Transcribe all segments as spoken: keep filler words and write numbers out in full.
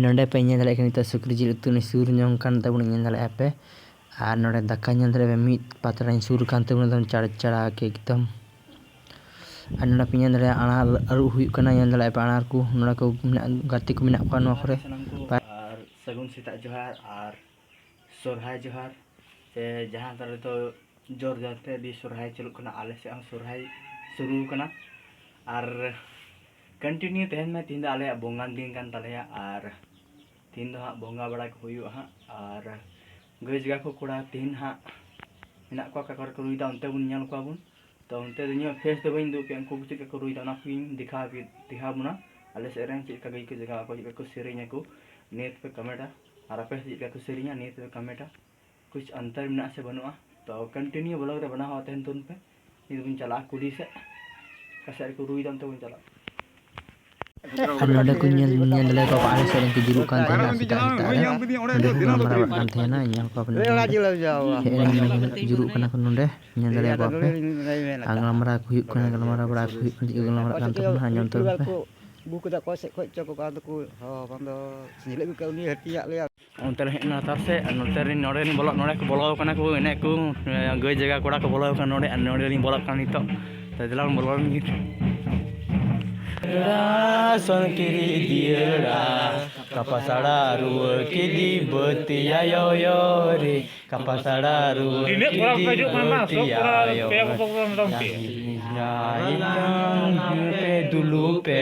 ᱱᱚᱰᱮ ᱯᱮ ᱧᱮᱞ ᱫᱟᱲᱮᱭᱟᱜ ᱠᱟᱱᱟ, ᱱᱤᱛᱚᱜ ᱥᱩᱠᱨᱤ ᱡᱤᱞ ᱩᱛᱩ ᱩᱱᱤ ᱥᱩᱨ ᱧᱚᱜ ᱠᱟᱱ ᱛᱟᱵᱚᱱᱟ, ᱧᱮᱞ ᱫᱟᱲᱮᱭᱟᱜᱼᱟ ᱯᱮ᱾ ᱟᱨ ᱱᱚᱰᱮ ᱫᱟᱠᱟ ᱧᱮᱞ ᱫᱟᱲᱮᱭᱟᱜᱼᱟ ᱯᱮ, ᱢᱤᱫ ᱯᱟᱛᱲᱟᱧ ᱥᱩᱨ ᱠᱟᱱ ᱛᱟᱵᱚᱱᱟ ᱮᱠᱫᱚᱢ ᱪᱟᱲ ᱪᱟᱲᱟ ᱜᱮ ᱮᱠᱫᱚᱢ᱾ ᱟᱨ ᱱᱚᱰᱮ ᱯᱮ ᱧᱮᱞ ᱫᱟᱲᱮᱭᱟᱜᱼᱟ, ᱟᱲᱟᱨ ᱟᱹᱨᱩᱵ ᱦᱩᱭᱩᱜ ᱠᱟᱱᱟ, ᱧᱮᱞ ᱫᱟᱲᱮᱭᱟᱜᱼᱟ ᱯᱮ, ᱟᱲᱟᱨ ᱠᱚ, ᱱᱚᱰᱮ ᱠᱚ ᱢᱮᱱᱟᱜ, ᱜᱟᱛᱮ ᱠᱚ ᱢᱮᱱᱟᱜ ᱠᱚᱣᱟ ᱱᱚᱣᱟ ᱠᱚᱨᱮ᱾ ᱥᱟᱱᱟᱢ ᱠᱚ ᱟᱨ ᱥᱟᱹᱜᱩᱱ ᱥᱮᱛᱟᱜ ᱡᱚᱦᱟᱨ ᱟᱨ ᱥᱚᱨᱦᱟᱭ ᱡᱚᱦᱟᱨ, ᱥᱮ ᱡᱟᱦᱟᱸ ᱫᱷᱟᱨᱮ ᱫᱚ ᱡᱳᱨ ᱡᱳᱨ ᱛᱮ ᱟᱹᱰᱤ ᱥᱚᱨᱦᱟᱭ ᱪᱟᱹᱞᱩᱜ ᱠᱟᱱᱟ, ᱟᱞᱮ ᱥᱮᱫ ᱦᱚᱸ ᱥᱚᱨᱦᱟᱭ ᱥᱩᱨᱩ ᱠᱟᱱᱟ᱾ ᱟᱨ continue ᱛᱟᱦᱮᱱ ᱢᱮ, ᱛᱮᱦᱮᱧ ᱫᱚ ᱟᱞᱮᱭᱟᱜ ᱵᱚᱸᱜᱟᱱ ᱫᱤᱱ ᱠᱟᱱ ᱛᱟᱞᱮᱭᱟ᱾ ᱟᱨ ᱛᱮᱦᱮᱧ ᱫᱚ ᱦᱟᱸᱜ ᱵᱚᱸᱜᱟ ᱵᱟᱲᱟ ᱠᱚ ᱦᱩᱭᱩᱜᱼᱟ ᱦᱟᱸᱜ᱾ ᱟᱨ ᱜᱟᱹᱭ ᱡᱟᱭᱜᱟ ᱠᱚ ᱠᱚᱲᱟ ᱛᱮᱦᱮᱧ ᱦᱟᱸᱜ ᱢᱮᱱᱟᱜ ᱠᱚᱣᱟ, ᱚᱠᱟ ᱠᱚᱨᱮ ᱠᱚ ᱨᱩᱭᱫᱟ ᱚᱱᱛᱮ ᱵᱚᱱ ᱧᱮᱞ ᱠᱚᱣᱟ ᱵᱚᱱ᱾ ᱛᱚ ᱚᱱᱛᱮ ᱫᱚ ᱤᱧᱟᱹᱜ face ᱫᱚ ᱵᱟᱹᱧ ᱩᱫᱩᱜ ᱯᱮᱭᱟ, ᱩᱱᱠᱩ ᱪᱮᱫ ᱞᱮᱠᱟ ᱠᱚ ᱨᱩᱭᱫᱟ ᱚᱱᱟ ᱠᱚᱧ ᱫᱮᱠᱷᱟᱣ ᱯᱮ-, ᱫᱮᱠᱷᱟᱣ ᱵᱚᱱᱟ᱾ ᱟᱞᱮ ᱥᱮᱫ ᱨᱮᱱ ᱪᱮᱫ ᱞᱮᱠᱟ ᱜᱟᱹᱭ ᱠᱚ ᱡᱟᱜᱟᱣ ᱟᱠᱚ, ᱪᱮᱫ ᱞᱮᱠᱟ ᱠᱚ ᱥᱮᱨᱮᱧ ᱟᱠᱚ, ᱱᱤᱭᱟᱹ ᱛᱮᱯᱮ ᱠᱚᱢᱮᱱᱴᱟ᱾ ᱟᱨ ᱟᱯᱮ ᱥᱮᱫ ᱪᱮᱫ ᱞᱮᱠᱟ ᱠᱚ ᱥᱮᱨᱮᱧᱟ, ᱱᱤᱭᱟᱹ ᱛᱮᱯᱮ ᱠᱚᱢᱮᱱᱴᱟ᱾ ᱠᱩᱪ ᱚᱱᱛᱚᱨ ᱢᱮᱱᱟᱜᱼᱟ ᱥᱮ ᱵᱟᱹᱱᱩᱜᱼᱟ? ᱛᱚ continue vlog ᱨᱮ ᱵᱮᱱᱟᱣ ᱛᱟᱦᱮᱱ ᱛᱟᱵᱚᱱ ᱯᱮ᱾ ᱱᱤᱛ ᱵᱚᱱ ᱪᱟᱞᱟᱜᱼᱟ ᱠᱩᱞᱦᱤ ᱥᱮᱫ, ᱚᱠᱟ ᱥᱮᱫ ᱨᱮᱠᱚ ᱨᱩᱭᱫᱟ ᱚᱱᱛᱮ ᱵᱚᱱ ᱪᱟᱞᱟᱜᱼᱟ᱾ ᱟᱨ ᱱᱚᱰᱮ ᱠᱚ ᱧᱮᱞ, ᱧᱮᱞ ᱫᱟᱲᱮᱭᱟᱠᱚᱣᱟ ᱟᱞᱮ ᱥᱮᱫ ᱨᱮᱱ ᱠᱚ ᱡᱩᱨᱩᱜ ᱠᱟᱱ ᱛᱟᱦᱮᱱᱟ ᱥᱮᱛᱟᱜ ᱥᱮᱛᱟᱜ ᱨᱮ᱾ ᱱᱚᱰᱮ ᱠᱚ ᱜᱟᱞᱢᱟᱨᱟᱣ ᱵᱟᱲᱟᱜ ᱠᱟᱱ ᱛᱟᱦᱮᱱᱟ, ᱧᱮᱞ ᱠᱚᱣᱟ ᱯᱮ ᱱᱚᱰᱮ᱾ ᱦᱮᱡ ᱮᱱ ᱡᱩᱨᱩᱜ ᱠᱟᱱᱟ ᱠᱚ ᱱᱚᱰᱮ, ᱧᱮᱞ ᱫᱟᱲᱮᱭᱟᱠᱚᱣᱟ ᱯᱮ᱾ ᱟᱨ ᱜᱟᱞᱢᱟᱨᱟᱣ ᱠᱚ ᱦᱩᱭᱩᱜ ᱠᱟᱱᱟ, ᱜᱟᱞᱢᱟᱨᱟᱣ ᱵᱟᱲᱟ ᱠᱚ ᱦᱩᱭᱩᱜ ᱠᱟᱱᱟ, ᱪᱮᱫ ᱠᱚ ᱜᱟᱞᱢᱟᱨᱟᱜ ᱠᱟᱱ ᱛᱟᱵᱚᱱᱟ, ᱟᱸᱡᱚᱢ ᱛᱟᱵᱚᱱ ᱯᱮ᱾ ᱟᱹᱜᱩ ᱠᱮᱫᱟ ᱠᱚ ᱥᱮᱫ ᱠᱷᱚᱡ ᱪᱚ ᱠᱚ ᱟᱫᱚ ᱠᱚ ᱦᱚᱸ ᱵᱟᱝ ᱫᱚ ᱥᱮᱸᱡᱽᱞᱮᱡ ᱜᱮ ᱠᱟᱹᱣᱱᱤ ᱦᱟᱹᱴᱤᱧᱟᱜ ᱞᱮᱭᱟ᱾ ᱚᱱᱛᱮ ᱨᱮ ᱦᱮᱡ ᱮᱱᱟ ᱞᱟᱛᱟᱨ ᱥᱮᱫ, ᱟᱨ ᱱᱚᱛᱮ ᱨᱮᱱ ᱱᱚᱰᱮ ᱨᱮᱱ ᱵᱚᱞᱚ-, ᱱᱚᱰᱮ ᱠᱚ ᱵᱚᱞᱚ ᱟᱠᱟᱱᱟ ᱠᱚ, ᱮᱱᱮᱡ ᱠᱚ, ᱜᱟᱹᱭ ᱡᱟᱭᱜᱟ ᱠᱚᱲᱟ ᱠᱚ ᱵᱚᱞᱚ ᱟᱠᱟᱱᱟ ᱱᱚᱰᱮ, ᱟᱨ ᱱᱚᱰᱮ ᱞᱤᱧ ᱵᱚᱞᱚᱜ ᱠᱟᱱᱟ ᱱᱤᱛᱚᱜ᱾ ᱛᱚ ᱫᱮᱞᱟ ᱵᱚᱱ ᱵᱚᱞᱚ ᱞᱮᱱ ᱜᱮ᱾ ᱥᱚᱱ ᱠᱤᱨᱤ ᱫᱤᱭᱟᱹᱲᱟ, ᱠᱟᱯᱟᱥᱟᱲᱟ ᱨᱩᱣᱟᱹ ᱠᱤᱫᱤ ᱵᱟᱹᱛᱤᱭᱟ ᱭᱚ ᱭᱚ ᱨᱮ, ᱠᱟᱯᱟᱥᱟᱲᱟ ᱨᱩᱣᱟᱹ ᱛᱤᱱᱟᱹᱜ ᱠᱚᱲᱟ ᱠᱚ ᱠᱤᱫᱤ ᱦᱤᱡᱩᱜ ᱠᱟᱱᱟ ᱵᱟᱹᱛᱤᱭᱟ ᱥᱚᱵ ᱠᱚᱲᱟ ᱭᱚ ᱯᱮ ᱨᱮ᱾ ᱵᱚᱠᱚ ᱠᱚ ᱢᱮᱰᱟᱢ ᱯᱮ᱾ ᱯᱮ ᱫᱩᱞᱩ ᱯᱮ᱾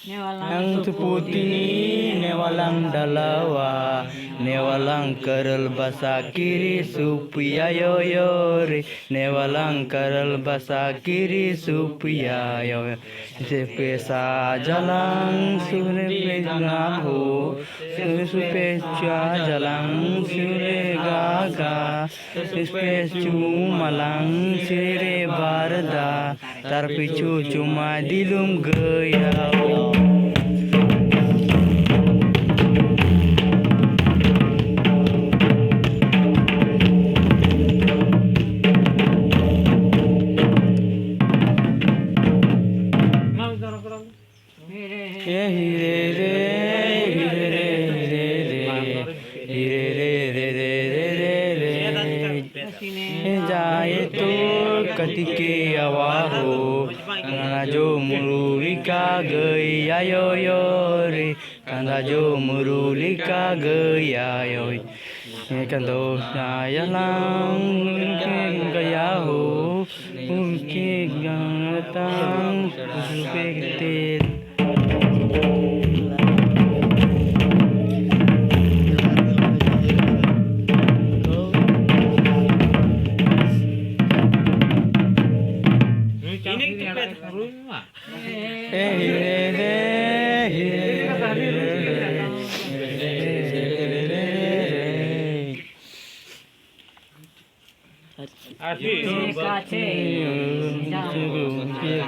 Newalang tuputini, newalang dalawa, newalang kerel basa kiri supaya yoyore, newalang kerel basa kiri supaya yoyore. Sepesa jalang sure ngaho, sepesa jalang sure gaga. ᱤᱥᱯᱮᱥ ᱪᱩᱢᱟᱞᱟᱝ ᱥᱤᱨᱮ ᱵᱟᱨᱫᱟ, ᱛᱟᱨ ᱯᱤᱪᱷᱩ ᱪᱩᱢᱟ ᱫᱤᱞᱩᱢ ᱜᱟᱹᱭᱟ᱾ ᱮ ᱦᱤᱨᱮ ᱨᱮ, ᱦᱤᱨᱮ ᱨᱮ, ᱦᱤᱨᱮ ᱨᱮ, ᱦᱤᱨᱮ ᱨᱮ, ᱦᱤᱨᱮ ᱨᱮ, ᱦᱤᱨᱮ ᱨᱮ, ᱦᱤᱨᱮ ᱨᱮ᱾ ᱮ ᱡᱟᱭ ᱛᱚ ᱠᱟᱹᱛᱤ ᱠᱮ ᱟᱣᱟ ᱦᱳ, ᱠᱟᱱᱟ ᱡᱚ ᱢᱩᱨᱩ ᱨᱤᱠᱟ ᱜᱟᱹᱭ ᱟᱭᱳ ᱭᱳ ᱨᱮ, ᱠᱟᱱᱟ ᱡᱚ ᱢᱩᱨᱩ ᱨᱤᱠᱟ ᱜᱟᱹᱭ ᱟᱭᱳ᱾ ᱮ ᱠᱟᱱᱫᱚ ᱥᱟᱭᱟᱞᱟᱝ ᱜᱟᱭᱟ ᱦᱳ, ᱩᱱᱠᱤ ᱜᱟᱛᱟᱝ ᱥᱩᱯᱮ ᱛᱮ᱾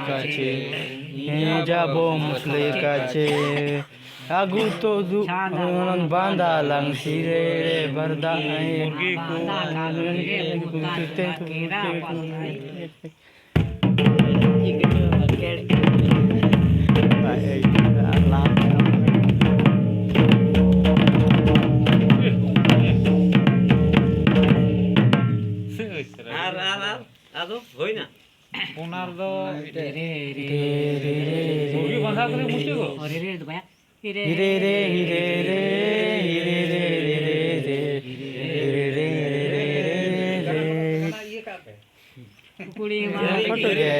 ᱠᱟᱪᱷᱮ, ᱦᱮᱸ, ᱡᱟᱵᱚ ᱢᱩᱥᱞᱟᱹ ᱠᱟᱪᱷᱮ᱾ ᱟᱹᱜᱩ ᱛᱚ ᱫᱩ ᱵᱟᱸᱫᱟ ᱞᱟᱝ ᱥᱤᱨᱮ ᱵᱟᱨᱫᱟ᱾ ᱢᱩᱨᱜᱤ ᱠᱚ᱾ ᱟᱨ, ᱟᱨ, ᱟᱨ, ᱟᱫᱚ ᱦᱩᱭᱱᱟ᱾ ᱚᱱᱟ ᱨᱮᱫᱚ ᱢᱩᱨᱜᱤ ᱵᱟᱸᱫᱷᱟ ᱠᱚᱨᱮ ᱢᱩᱪᱟᱹᱫᱚᱜ᱾ ᱦᱤᱨᱮ ᱨᱮ, ᱦᱤᱨᱮ ᱨᱮ, ᱦᱤᱨᱮ ᱨᱮ, ᱦᱤᱨᱮ ᱨᱮ, ᱦᱤᱨᱮ ᱨᱮ, ᱦᱤᱨᱮ ᱨᱮ, ᱦᱤᱨᱮ ᱨᱮ, ᱦᱤᱨᱮ ᱨᱮ᱾ ᱯᱷᱟᱴᱤ ᱜᱮ,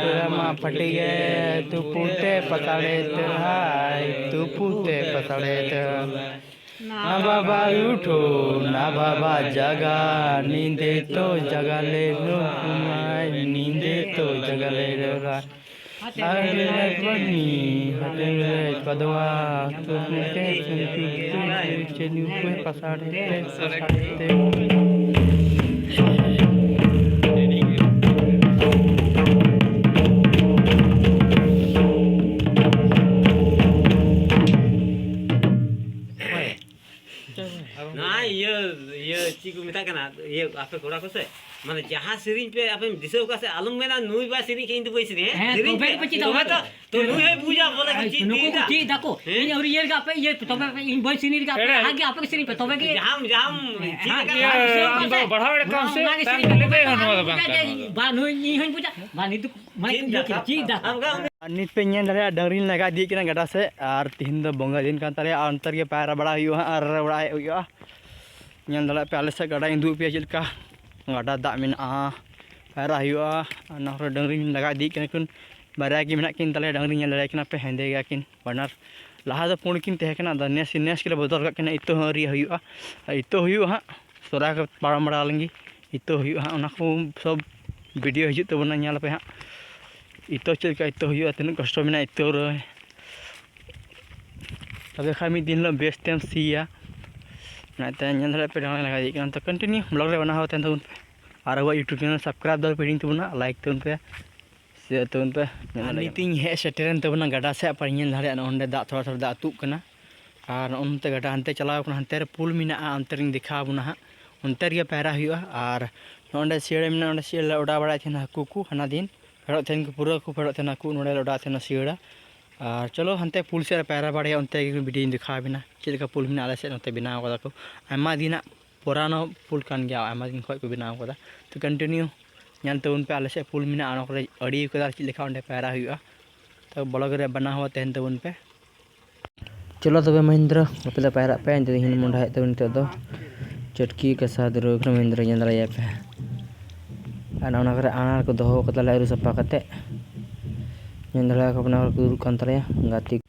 ᱯᱩᱨᱟᱹ ᱢᱟ ᱯᱷᱟᱴᱤ ᱜᱮ, ᱛᱩᱯᱩ ᱛᱮ ᱯᱟᱛᱟᱲᱮ ᱛᱮ ᱦᱟᱭ, ᱛᱩᱯᱩ ᱛᱮ ᱯᱟᱛᱟᱲᱮ ᱛᱮ ᱦᱟᱭ᱾ ᱱᱟ ᱵᱟᱵᱟ ᱩᱴᱷᱳ, ᱱᱟ ᱵᱟᱵᱟ ᱡᱟᱜᱟ, ᱱᱤᱫᱮ ᱛᱚ ᱡᱟᱜᱟ ᱞᱮ ᱨᱚᱦᱟᱭ, ᱱᱤᱫᱮ ᱛᱚ ᱡᱟᱜᱟ ᱞᱮ ᱨᱚᱦᱟᱭ᱾ ᱟᱨ ᱞᱮ ᱯᱟᱹᱱᱤ, ᱦᱟᱴᱮ ᱞᱮ ᱯᱟᱫᱣᱟ, ᱛᱩᱯᱩ ᱛᱮ ᱥᱮᱱ ᱛᱩᱯᱩ ᱛᱮ ᱪᱮᱫ ᱩᱯᱟᱹᱭ ᱯᱟᱥᱟᱲ ᱛᱮ, ᱯᱟᱥᱟᱲ ᱛᱮ᱾ ᱤᱭᱟᱹ, ᱤᱭᱟᱹ, ᱪᱮᱫ ᱠᱚ ᱢᱮᱛᱟᱜ ᱠᱟᱱᱟ? ᱤᱭᱟᱹ, ᱟᱯᱮ ᱠᱚᱲᱟ ᱠᱚ ᱥᱮ, ᱢᱟᱱᱮ, ᱡᱟᱦᱟᱸ ᱥᱮᱨᱮᱧ ᱯᱮ ᱟᱯᱮᱢ ᱫᱤᱥᱟᱹ ᱟᱠᱟᱫ ᱥᱮ, ᱟᱞᱚᱢ ᱢᱮᱱᱟ, "ᱱᱩᱭ ᱵᱟᱭ ᱥᱮᱨᱮᱧ ᱠᱷᱟᱱ ᱤᱧ ᱫᱚ ᱵᱟᱹᱧ ᱥᱮᱨᱮᱧᱟ", ᱦᱮᱸ? ᱦᱮᱸ, ᱥᱮᱨᱮᱧ ᱛᱚᱵᱮ ᱯᱮ᱾ ᱜᱮ ᱯᱮ ᱪᱮᱫ ᱛᱚᱵᱮ ᱦᱚᱸ ᱛᱚ, ᱛᱚ ᱱᱩᱭ ᱦᱚᱸᱭ ᱵᱩᱡᱟ, ᱵᱚᱞᱮ, ᱠᱚ ᱟᱭ, ᱪᱮᱫ ᱱᱩᱠᱩ ᱠᱚ ᱤᱫᱤᱭᱮᱫᱟ᱾ ᱪᱮᱫ ᱫᱟᱠᱚ? ᱦᱮᱸ? ᱤᱧ ᱟᱹᱣᱨᱤ ᱤᱭᱟᱹ ᱨᱮᱜᱮ ᱟᱯᱮ ᱤᱭᱟᱹ ᱯᱮ, ᱛᱚᱵᱮ ᱯᱮ, ᱤᱧ ᱵᱟᱹᱧ ᱥᱮᱨᱮᱧ ᱨᱮᱜᱮ ᱟᱯᱮ ᱮᱲᱮ᱾ ᱞᱟᱦᱟ ᱜᱮ ᱟᱯᱮ ᱜᱮ ᱥᱮᱨᱮᱧ ᱯᱮ, ᱛᱚᱵᱮ ᱜᱮ᱾ ᱦᱮᱸ, ᱦᱮᱸ, ᱟᱢ ᱫᱚ ᱵᱟᱲᱦᱟᱣ ᱮᱲᱮ ᱠᱟᱱᱟᱢ ᱥᱮ? ᱚᱱᱟ ᱜᱮ ᱛᱟᱭᱚᱢ ᱥᱮᱨᱮᱧ ᱛᱮ ᱯᱮ, ᱞᱟᱹᱭ ᱯᱮ, ᱱᱚᱣᱟ ᱫᱚ ᱵᱟᱝ ᱚᱱᱟ ᱜᱮ ᱠᱟᱱᱟ, ᱱᱚᱣᱟ ᱫᱚ᱾ ᱵᱟ, ᱱᱩᱭ ᱤᱧ ᱦᱚᱸᱧ ᱵᱩᱡᱟ᱾ ᱵᱟ, ᱱᱤᱛ ᱫᱚ ᱢᱟᱭᱤᱠ ᱪᱮᱫ ᱤᱭᱟᱹ ᱫᱟᱠᱟ? ᱠᱮᱫᱟ, ᱪᱮᱫ ᱫᱟᱠᱟ? ᱟᱢ ᱜᱮ ᱟᱨ ᱱᱤᱛ ᱯᱮ ᱧᱮᱞ ᱫᱟᱲᱮᱭᱟᱜᱼᱟ, ᱰᱟᱹᱝᱨᱤᱧ ᱞᱟᱜᱟ ᱤᱫᱤᱭᱮᱫ ᱠᱤᱱᱟ ᱜᱟᱰᱟ ᱥᱮᱫ, ᱟᱨ ᱛᱤᱦᱤᱧ ᱫᱚ ᱵᱚᱸᱜᱟ ᱫᱤᱱ ᱠᱟᱱ ᱛᱟᱞᱮᱭᱟ, ᱟᱨ ᱚᱱᱛᱮ ᱨᱮᱜᱮ ᱯᱟᱭᱨᱟ ᱵᱟᱲᱟ ᱦᱩᱭᱩᱜᱼᱟ ᱦᱟᱸᱜ, ᱟᱨ ᱚᱲᱟᱜ ᱦᱮᱡ ᱦᱩᱭᱩᱜᱼᱟ᱾ ᱧᱮᱞ ᱫᱟᱲᱮᱭᱟᱜ ᱯᱮ, ᱟᱞᱮ ᱥᱮᱫ ᱜᱟᱰᱟᱧ ᱩᱫᱩᱜ ᱟᱯᱮᱭᱟ ᱪᱮᱫ ᱞᱮᱠᱟ ᱜᱟᱰᱟ ᱫᱟᱜ ᱢᱮᱱᱟᱜᱼᱟ, ᱯᱟᱭᱨᱟ ᱦᱩᱭᱩᱜᱼᱟ᱾ ᱚᱱᱟ ᱠᱚᱨᱮ ᱰᱟᱹᱝᱨᱤᱧ ᱞᱟᱜᱟ ᱤᱫᱤᱭᱮᱫ ᱠᱤᱱᱟ ᱠᱤᱱ, ᱵᱟᱨᱭᱟ ᱜᱮ ᱢᱮᱱᱟᱜ ᱠᱤᱱ ᱛᱟᱞᱮᱭᱟ ᱰᱟᱹᱝᱨᱤ, ᱧᱮᱞ ᱫᱟᱲᱮᱭᱟᱜ ᱠᱤᱱᱟ ᱯᱮ, ᱦᱮᱸᱫᱮ ᱜᱮᱭᱟ ᱠᱤᱱ ᱵᱟᱱᱟᱨ᱾ ᱞᱟᱦᱟ ᱫᱚ ᱯᱩᱸᱰ ᱠᱤᱱ ᱛᱟᱦᱮᱸ ᱠᱟᱱᱟ, ᱟᱫᱚ ᱱᱮᱥ, ᱱᱮᱥ ᱜᱮᱞᱮ ᱵᱚᱫᱚᱞ ᱠᱟᱜ ᱠᱤᱱᱟ᱾ ᱤᱛᱟᱹ ᱦᱚᱸ ᱟᱹᱣᱨᱤ ᱦᱩᱭᱩᱜᱼᱟ, ᱟᱨ ᱤᱛᱟᱹ ᱦᱩᱭᱩᱜᱼᱟ ᱦᱟᱸᱜ, ᱥᱚᱨᱦᱟᱭ ᱠᱚ ᱯᱟᱨᱚᱢ ᱵᱟᱲᱟ ᱞᱮᱱ ᱜᱮ᱾ ᱤᱛᱟᱹ ᱦᱩᱭᱩᱜᱼᱟ ᱦᱟᱸᱜ, ᱚᱱᱟ ᱠᱚ ᱥᱚᱵ ᱵᱷᱤᱰᱤᱭᱳ ᱦᱤᱡᱩᱜ ᱛᱟᱵᱚᱱᱟ, ᱧᱮᱞ ᱟᱯᱮ ᱦᱟᱸᱜ᱾ ᱤᱛᱟᱹ ᱪᱮᱫ ᱞᱮᱠᱟ ᱤᱛᱟᱹ ᱦᱩᱭᱩᱜᱼᱟ, ᱛᱤᱱᱟᱹᱜ ᱠᱚᱥᱴᱚ ᱢᱮᱱᱟᱜᱼᱟ ᱤᱛᱟᱹ ᱨᱮ, ᱛᱚᱵᱮ ᱠᱷᱟᱱ ᱢᱤᱫ ᱫᱤᱱ ᱦᱤᱞᱳᱜ ᱵᱮᱥ ᱛᱮᱢ ᱥᱤᱭᱟ᱾ ᱚᱱᱟᱛᱮ ᱧᱮᱞ ᱫᱟᱲᱮᱭᱟᱜ ᱯᱮ, ᱰᱟᱝᱨᱟ ᱞᱟᱜᱟ ᱤᱫᱤᱜ ᱠᱟᱱᱟ᱾ ᱛᱚ, continue vlog ᱨᱮ ᱵᱮᱱᱟᱣ ᱛᱟᱦᱮᱱ ᱛᱟᱵᱚᱱ ᱯᱮ᱾ ᱟᱨ ᱟᱵᱚᱣᱟᱜ YouTube channel subscribe ᱫᱚ ᱟᱞᱚᱯᱮ ᱦᱤᱲᱤᱧ ᱛᱟᱵᱚᱱᱟ, like ᱛᱟᱵᱚᱱ ᱯᱮ, share ᱛᱟᱵᱚᱱ ᱯᱮ᱾ ᱧᱮᱞ ᱟᱨ ᱫᱟᱲᱮᱭᱟᱜ ᱱᱤᱛ ᱤᱧ ᱦᱮᱡ ᱥᱮᱴᱮᱨᱮᱱ ᱛᱟᱵᱚᱱᱟ ᱜᱟᱰᱟ ᱥᱮᱫ, ᱟᱨ ᱧᱮᱞ ᱫᱟᱲᱮᱭᱟᱜᱼᱟ, ᱱᱚᱜᱼᱚ ᱱᱚᱸᱰᱮ ᱫᱟᱜ ᱛᱷᱚᱲᱟ ᱛᱷᱚᱲᱟ ᱫᱟᱜ ᱟᱹᱛᱩᱜ ᱠᱟᱱᱟ᱾ ᱟᱨ ᱱᱚᱜᱼᱚ ᱱᱚᱛᱮ ᱜᱟᱰᱟ ᱦᱟᱱᱛᱮ ᱪᱟᱞᱟᱣ ᱠᱟᱱᱟ, ᱦᱟᱱᱛᱮ ᱨᱮ ᱯᱩᱞ ᱢᱮᱱᱟᱜᱼᱟ, ᱚᱱᱛᱮ ᱨᱤᱧ ᱫᱮᱠᱷᱟᱣ ᱟᱵᱚᱱᱟ ᱦᱟᱸᱜ, ᱚᱱᱛᱮ ᱨᱮᱜᱮ ᱯᱟᱭᱨᱟ ᱦᱩᱭᱩᱜᱼᱟ᱾ ᱟᱨ ᱱᱚᱜᱼᱚ ᱱᱚᱸᱰᱮ ᱥᱤᱭᱟᱹᱲᱟ ᱢᱮᱱᱟᱜᱼᱟ, ᱚᱸᱰᱮ ᱥᱤᱭᱟᱹᱲᱟ ᱞᱮ ᱚᱰᱟᱣ ᱵᱟᱲᱟᱭᱮᱫ ᱛᱟᱦᱮᱱᱟ ᱦᱟᱹᱠᱩ ᱠᱚ, ᱦᱟᱱᱟ ᱫᱤᱱ ᱯᱷᱮᱰᱚᱜ ᱛᱟᱦᱮᱱ ᱠᱚ, ᱯᱩᱨᱟᱹ ᱠᱚ ᱯᱷᱮᱰᱚᱜ ᱛᱟᱦᱮᱱᱟ ᱦᱟᱹᱠᱩ, ᱱᱚᱸᱰᱮ ᱞᱮ ᱚᱰᱟᱣ ᱛᱟᱦᱮᱱᱟ ᱥᱤᱭᱟᱹᱲᱟ᱾ ᱟᱨ ᱪᱚᱞᱚ ᱦᱟᱱᱛᱮ ᱯᱩᱞ ᱥᱮᱫ ᱨᱮ ᱯᱟᱭᱨᱟ ᱵᱟᱲᱟᱭᱟ, ᱚᱱᱛᱮ ᱜᱮ ᱵᱷᱤᱰᱤᱭᱳᱧ ᱫᱮᱠᱷᱟᱣ ᱟᱵᱮᱱᱟ ᱪᱮᱫ ᱞᱮᱠᱟ ᱯᱩᱞ ᱢᱮᱱᱟᱜᱼᱟ ᱟᱞᱮ ᱥᱮᱫ ᱱᱚᱛᱮ ᱵᱮᱱᱟᱣ ᱠᱟᱫᱟ ᱠᱚ᱾ ᱟᱭᱢᱟ ᱫᱤᱱᱟᱜ ᱯᱩᱨᱟᱱᱚ ᱯᱩᱞ ᱠᱟᱱ ᱜᱮᱭᱟ, ᱟᱭᱢᱟ ᱫᱤᱱ ᱠᱷᱚᱱ ᱠᱚ ᱵᱮᱱᱟᱣ ᱠᱟᱫᱟ᱾ ᱛᱚ continue ᱧᱮᱞ ᱛᱟᱵᱚᱱ ᱯᱮ, ᱟᱞᱮ ᱥᱮᱫ ᱯᱩᱞ ᱢᱮᱱᱟᱜᱼᱟ, ᱚᱱᱟ ᱠᱚᱨᱮ ᱟᱲᱮ ᱠᱟᱫᱟ, ᱪᱮᱫ ᱞᱮᱠᱟ ᱚᱸᱰᱮ ᱯᱟᱭᱨᱟ ᱦᱩᱭᱩᱜᱼᱟ᱾ ᱛᱚ vlog ᱨᱮ ᱵᱮᱱᱟᱣ ᱦᱚᱸ ᱛᱟᱦᱮᱱ ᱛᱟᱵᱚᱱ ᱯᱮ᱾ ᱪᱚᱞᱚ ᱛᱚᱵᱮ ᱢᱚᱦᱮᱱᱫᱨᱚ, ᱟᱯᱮ ᱫᱚ ᱯᱟᱭᱨᱟᱜ ᱯᱮ, ᱤᱧ ᱫᱚ ᱤᱧ ᱢᱚᱸᱰᱷᱟ ᱦᱮᱡ ᱛᱟᱵᱚᱱ ᱱᱤᱛᱚᱜ ᱫᱚ᱾ ᱪᱚᱴᱠᱤ ᱠᱟᱥᱟ ᱫᱩᱨᱜᱟᱹ ᱠᱟᱱᱟ ᱢᱚᱦᱮᱱᱫᱨᱚ, ᱧᱮᱞ ᱫᱟᱲᱮᱭᱟᱭ ᱯᱮ᱾ ᱟᱨ ᱚᱱᱟ ᱠᱚᱨᱮ ᱟᱱᱟᱨ ᱠᱚ ᱫᱚᱦᱚ ᱠᱟᱫᱟ ᱞᱮ ᱟᱹᱨᱩ ᱥᱟᱯᱷᱟ ᱠᱟᱛᱮ᱾ ᱧᱮᱞ ᱫᱟᱲᱮᱭᱟᱠᱚ ᱠᱟᱱᱟ ᱠᱚ ᱫᱩᱲᱩᱵ ᱠᱟᱱ ᱛᱟᱞᱮᱭᱟ ᱜᱟᱛᱮ᱾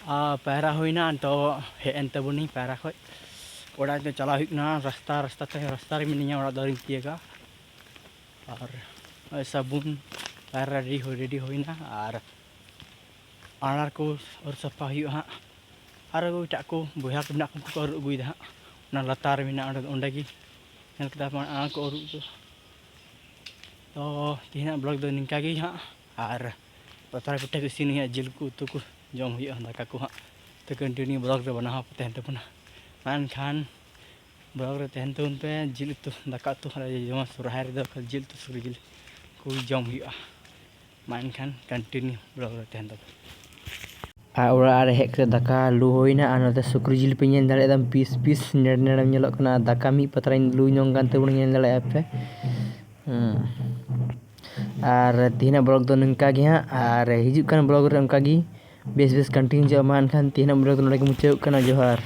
ᱟᱨ ᱯᱟᱭᱨᱟ ᱦᱩᱭᱱᱟ, ᱱᱤᱛᱚᱜ ᱦᱮᱡ ᱮᱱ ᱛᱟᱵᱚᱱᱤᱧ ᱯᱟᱭᱨᱟ ᱠᱷᱚᱡ᱾ ᱚᱲᱟᱜ ᱫᱚ ᱪᱟᱞᱟᱣ ᱦᱩᱭᱩᱜ ᱠᱟᱱᱟ, ᱨᱟᱥᱛᱟ, ᱨᱟᱥᱛᱟ ᱛᱮ, ᱨᱟᱥᱛᱟ ᱨᱮ ᱢᱤᱱᱟᱹᱧᱟ, ᱚᱲᱟᱜ ᱫᱚ ᱟᱹᱣᱨᱤᱧ ᱛᱤᱭᱟᱹᱜᱟ᱾ ᱟᱨ ᱱᱚᱜᱼᱚᱭ ᱥᱟᱵᱚᱱ ᱯᱟᱭᱨᱟ ᱨᱮᱰᱤ ᱦᱩᱭ, ᱨᱮᱰᱤ ᱦᱩᱭᱱᱟ᱾ ᱟᱨ ᱟᱲᱟᱨ ᱠᱚ ᱟᱹᱨᱩᱵ ᱥᱟᱯᱷᱟ ᱦᱩᱭᱩᱜᱼᱟ ᱦᱟᱸᱜ᱾ ᱟᱨᱚ ᱮᱴᱟᱜ ᱠᱚ ᱵᱚᱭᱦᱟ ᱠᱚ ᱢᱮᱱᱟᱜ ᱠᱚᱣᱟ, ᱩᱱᱠᱩ ᱠᱚ ᱟᱹᱨᱩᱵ ᱟᱹᱜᱩᱭᱮᱫᱟ ᱦᱟᱸᱜ᱾ ᱚᱱᱟ ᱞᱟᱛᱟᱨ ᱨᱮ ᱢᱮᱱᱟᱜᱼᱟ, ᱚᱸᱰᱮ, ᱚᱸᱰᱮ ᱜᱮ ᱧᱮᱞ ᱠᱮᱫᱟ ᱯᱮ, ᱟᱲᱟᱨ ᱠᱚ ᱟᱹᱨᱩᱵ ᱫᱚ᱾ ᱛᱚ, ᱛᱮᱦᱮᱧᱟᱜ vlog ᱫᱚ ᱱᱤᱝᱠᱟ ᱜᱮ ᱦᱟᱸᱜ, ᱟᱨ ᱯᱟᱛᱲᱟ ᱯᱤᱴᱷᱟᱹ ᱠᱚ ᱤᱥᱤᱱ ᱦᱩᱭᱩᱜᱼᱟ, ᱡᱤᱞ ᱠᱚ ᱩᱛᱩ ᱠᱚ ᱡᱚᱢ ᱦᱩᱭᱩᱜᱼᱟ, ᱫᱟᱠᱟ ᱠᱚ ᱦᱟᱸᱜ᱾ ᱛᱚ, continue vlog ᱨᱮ ᱵᱮᱱᱟᱣ ᱛᱟᱦᱮᱱ ᱛᱟᱵᱚᱱᱟ᱾ ᱢᱮᱱᱠᱷᱟᱱ ᱵᱞᱚᱜᱽ ᱨᱮ ᱛᱟᱦᱮᱱ ᱛᱟᱵᱚᱱ ᱯᱮ᱾ ᱡᱤᱞ ᱩᱛᱩ, ᱫᱟᱠᱟ ᱩᱛᱩ ᱟᱞᱮ ᱡᱚᱢᱟ ᱥᱚᱨᱦᱟᱭ ᱨᱮᱫᱚ, ᱠᱷᱟᱹᱞᱤ ᱡᱤᱞ ᱩᱛᱩ, ᱥᱩᱠᱨᱤ ᱡᱤᱞ ᱠᱚ ᱡᱚᱢ ᱦᱩᱭᱩᱜᱼᱟ᱾ ᱢᱟ ᱮᱱᱠᱷᱟᱱ continue ᱵᱞᱚᱜᱽ ᱨᱮ ᱛᱟᱦᱮᱱ ᱛᱟᱵᱚᱱ᱾ ᱟᱨ ᱚᱲᱟᱜ ᱨᱮ ᱦᱮᱡ ᱠᱟᱛᱮ ᱫᱟᱠᱟ ᱞᱩ ᱦᱩᱭᱱᱟ, ᱟᱨ ᱱᱚᱛᱮ ᱥᱩᱠᱨᱤ ᱡᱤᱞ ᱯᱮ ᱧᱮᱞ ᱫᱟᱲᱮᱭᱟᱜᱼᱟ, ᱯᱤᱥ ᱯᱤᱥ ᱱᱮᱲᱮ ᱱᱮᱲᱮᱢ ᱧᱮᱞᱚᱜ ᱠᱟᱱᱟ᱾ ᱟᱨ ᱫᱟᱠᱟ ᱢᱤᱫ ᱯᱟᱛᱲᱟᱧ ᱞᱩ ᱧᱚᱜ ᱠᱟᱱ ᱛᱟᱵᱚᱱᱟ, ᱧᱮᱞ ᱫᱟᱲᱮᱭᱟᱜᱼᱟ ᱯᱮ᱾ ᱦᱩᱸ᱾ ᱟᱨ ᱛᱮᱦᱮᱧᱟᱜ ᱵᱞᱚᱜᱽ ᱫᱚ ᱱᱚᱝᱠᱟ ᱜᱮ ᱦᱟᱸᱜ, ᱟᱨ ᱦᱤᱡᱩᱜ ᱠᱟᱱ ᱵᱞᱚᱜᱽ ᱨᱮ ᱚᱱᱠᱟ ᱜᱮ ᱵᱮᱥ ᱵᱮᱥ continue ᱦᱤᱡᱩᱜᱼᱟ᱾ ᱢᱟ ᱮᱱᱠᱷᱟᱱ ᱛᱮᱦᱮᱧᱟᱜ ᱵᱞᱚᱜᱽ ᱫᱚ ᱱᱚᱰᱮ ᱜᱮ ᱢᱩᱪᱟᱹᱫᱚᱜ ᱠᱟᱱᱟ᱾ ᱡᱚᱦᱟᱨ᱾